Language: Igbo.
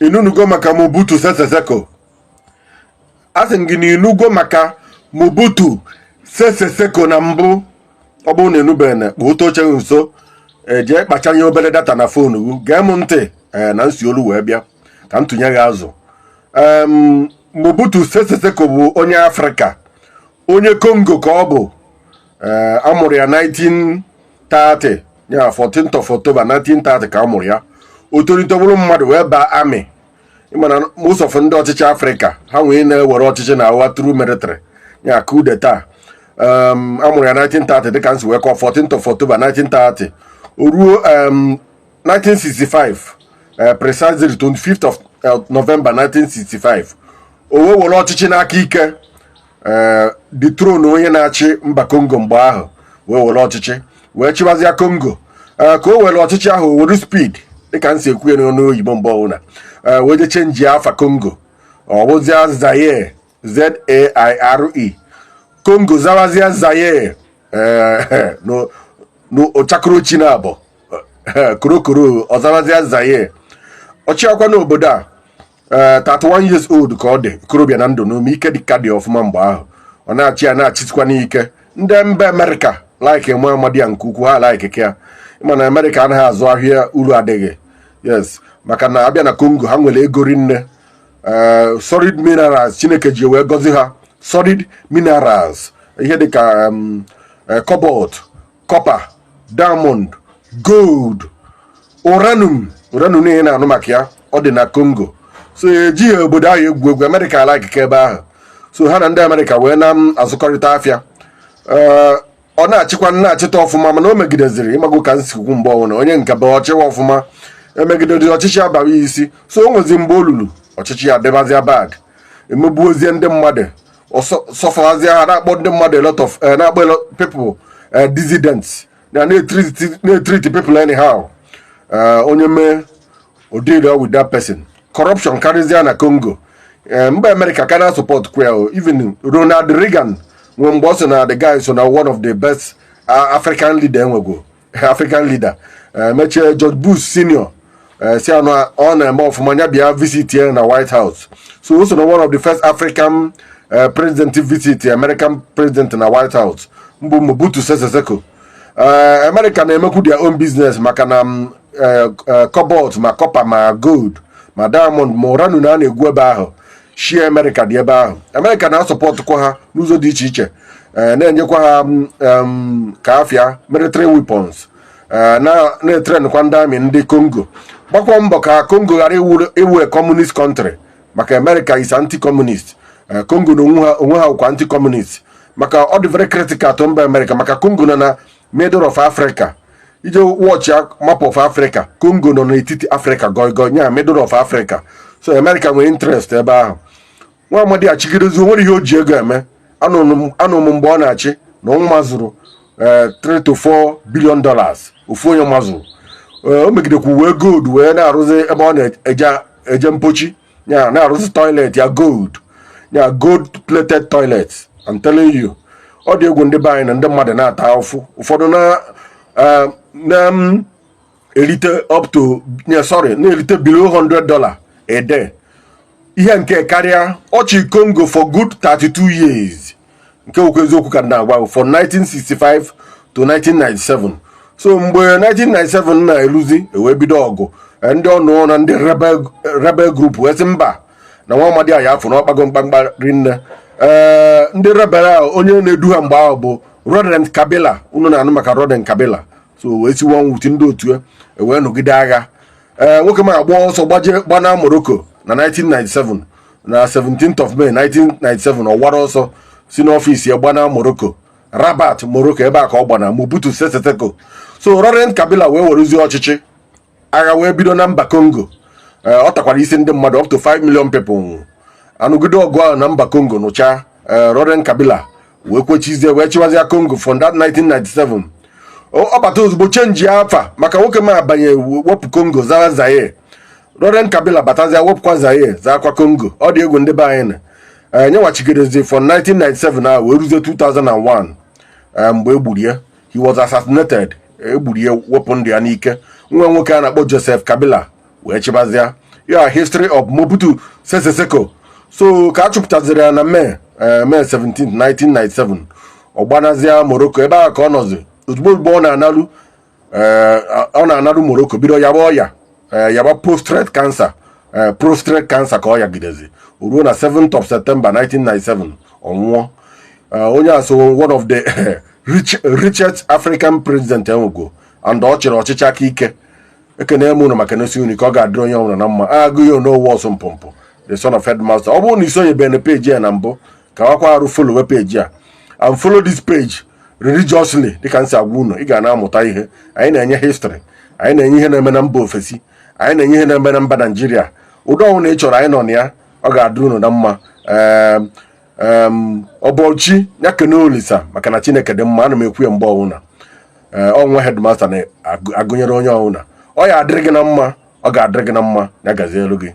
Inunugo maka Mobutu Sese Seko? A sị m gị na inugo maka Mobutu Sese Seko na mbụ? Ọ bụrụ na enubeghị, na kpụta oche gị nso, ejee kpachanye obere data na phone gị, gee m ntị. Ee, na nsi olu wee bịa ka m tụnye gị azụ. Mobutu Sese Seko bụ onye Afrịka, onye Congo ka ọ bụ. Ee, amụrụ ya 1930, ya 14th of October 1930 ka a mụrụ ya. O tolite bụrụ mmadụ wee baa army. Ịmana most of ndị ọchịchị Afrịka, ha nwee na-ewere ọchịchị na agha through military, ya coup d'etat. A mụrụ ya 1930, dịka nsi wee kọọ, 14th of October 1930. O ruo 1965, precisely 25th of November 1965, o wee were ọchịchị n'aka ike, dethrone onye na-achị mba Congo mgbe ahụ, wee were ọchịchị wee chịbazịa Congo. Ka o were ọchịchị ahụ, o were speed, dịka m si ekwu ya n'ọnụ oyibo mgbe ọbụla, wee je change afa Congo, ọ bụzia Zaire, Zaire. Congo zawazia Zaire n'ụchakụrụchi na abụọ korokoro, ọzawazia Zaire. Ọchịakwa n'obodo a, 31 years old ka ọ dị, okorobịa na ndụ n'ume ike dị ka dị ọfụma mgbe ahụ. Ọ na-achị ya, na-achịsikwa n'ike. Ndị mba Amerịka like nwa amadi ya nke ukwuu, ha like ya. Ịma na Amerịka anaghị azụ ahịa uru adịghị. Yes, maka na abịa na Congo, ha nwere ego rinne, solid minerals Chineke ji wee gọzi ha, solid minerals, ihe dịka cobalt, copper, diamond, gold, uranium. Uranium niile na-anụ maka ya, ọ dị na Congo. So ejighị obodo ahụ egwu egwu. Amerịka like ebe ahụ, so ha na ndị Amerịka wee na-azụkọrịta afịa. Ọ na-achịkwa, na-achịta ọfụma, mana o megideziri ịmago ka nsikwu mgbe ọbụla onye nke bụ ọchịwa ọfụma, emegidere ọchịchị abaghị isi. So o nwezi mgbe o lulu, ọchịchị ya debazia bad, emegbuozie ndị mmadụ, sọfazie ha, na-akpọ ndị mmadụ a lot of na-akpọ a lot people dissidents, na na-etreat people anyhow. Onye mee o deal with that person. Corruption karịzịa na Congo. Mba Amerịka ka na support kwa. Even Ronald Reagan nwee mgbe ọ sị na the guy so na one of the best African leader enwego, African leader. Mechie, George Bush Senior si anụ ọ na-eme ọfụma, ya bịa visit ya na White House. So o so na one of the first African president visit American president na White House mbụ, Mobutu Sese Seko. America na-emekwu their own business, maka na cobalt, ma copper, ma gold, ma diamond, ma uranium na a na-egwu ebe ahụ, shie America dị ebe ahụ. America na-asupportkwa ha n'ụzọ dị iche iche, na-enyekwa ha ka afịa military weapons, na-etrainkwa ndị army ndị Congo, gbakwa mbọ ka Congo ghara iwu a communist country, maka America is anti-communist. Congo na onwe ha kwa anti-communist, maka ọ dị very critical to mba America, maka Congo nọ na middle of Africa. Ije watch map of Africa, Congo nọ n'etiti Africa goi nya, middle of Africa. So America nwere interest ebe ahụ. Nwa amadi achịgidezi, onwere ihe o ji ego eme. Anụ m mgbe ọ na-achị na ọ mazụrụ 3 to $4 billion, ofu onye mazụrụ. O megidekwu wee gold wee na-arụzi ebe ọ na-eje eje mpochi ya, na-arụzi toilet ya gold, ya gold plated toilet. I'm telling you, ọ dị egwu. Ndị be anyị na ndị mmadụ na-ata ụfụ, ụfọdụ na na erite up to, sorry, na-erite below $100 a day. Ihe nke karịa ọchị Congo for good 32 years, nke okwu eziokwu ka na-agwa, from 1965 to 1997. So mgbe 1997 na-eluzi, ewee bido ọgụ. Ndị ọnụ na ndị rebel group wee sị mba, na nwa amadi a ya afọ na ọkpago mkpamkpa rinne. Ee, ndị rebel ahụ, onye na-edu ha mgbe ahụ bụ Laurent Kabila. Unu na-anụ maka Laurent Kabila. So wee siwa nwuti ndị otu ya, ewee nọgide agha. Ee, nwoke ma agba ọsọ gbaje gbana Morocco na 1997, na 17th of May 1997. Ọ wara ọsọ si n'office ya gbana Morocco, Rabat, Morocco, ebe a ka ọ gbana, Mobutu Sese Seko. So Laurent Kabila wee werezie ọchịchị, agha wee bido na mba Congo. Ee, ọ takwara isi ndị mmadụ, up to 5 million people nwụrụ. Anụgide ọgụ ahụ na mba Congo nụcha. Ee, Laurent Kabila wee kwechizie, wee chịwazie Congo from that 1997. Ọ bata ozugbo, change afa, maka nwoke ma abanye wepụ Congo zara Zaire. Laurent Kabila batazia, wepụkwa Zaire, zaakwa Congo. Ọ dị egwu. Ndị be anyị na nyewachigerezi from 1997 ahụ wee ruzie 2001, mgbe e gburu ya. He was assassinated, egburu ya, wepụ ndụ ya n'ike. Nwa nwoke a na-akpọ Joseph Kabila wee chịbazịa. Ya history of Mobutu Sese Seko. So ka a chụpụtaziri ya na May 17, 1997, ọ gbanazịa Morocco. Ebe ahụ ka ọ nọzi. Ozugbo ozugbo ọ na-analụ Morocco, bido yaba ọya, yaba prostate cancer. Prostate cancer ka ọ yagidezi. O ruo na 7th of September 1997, ọ nwụọ. Onye a so one of the richest African president enwego, and ọ chịrị ọchịchị aka ike. Ekene m unu maka nesi unu ka ọ ga-adịrị onye ọbụla na mma. Agụghị onowu ọsọ mpụmpụ, the son of headmaster. Ọ bụrụ na isonyebe na page a na mbụ, ka wakwa arụ follow page a and follow this page religiously. Dịka m si agwa unu, ị ga na-amụta ihe. Anyị na-enye history, anyị na-enye ihe na-eme na mba ofesi, anyị na-enye ihe na-eme na mba Naijiria. Ụdị ọnwụ na ị chọrọ, anyị nọ na ya. Ọ ga-adịrị unu na mma. Ọbọchi ya kene Olisa, maka na Chineke dị mma. Ana m ekwu ya mgbe ọbụla. Ee, ọnwa headmaster na-agụnyere onye ọbụla. Ọ ya adịrị gị na mma, ọ ga-adịrị gị na mma. Ya gazie elu gị.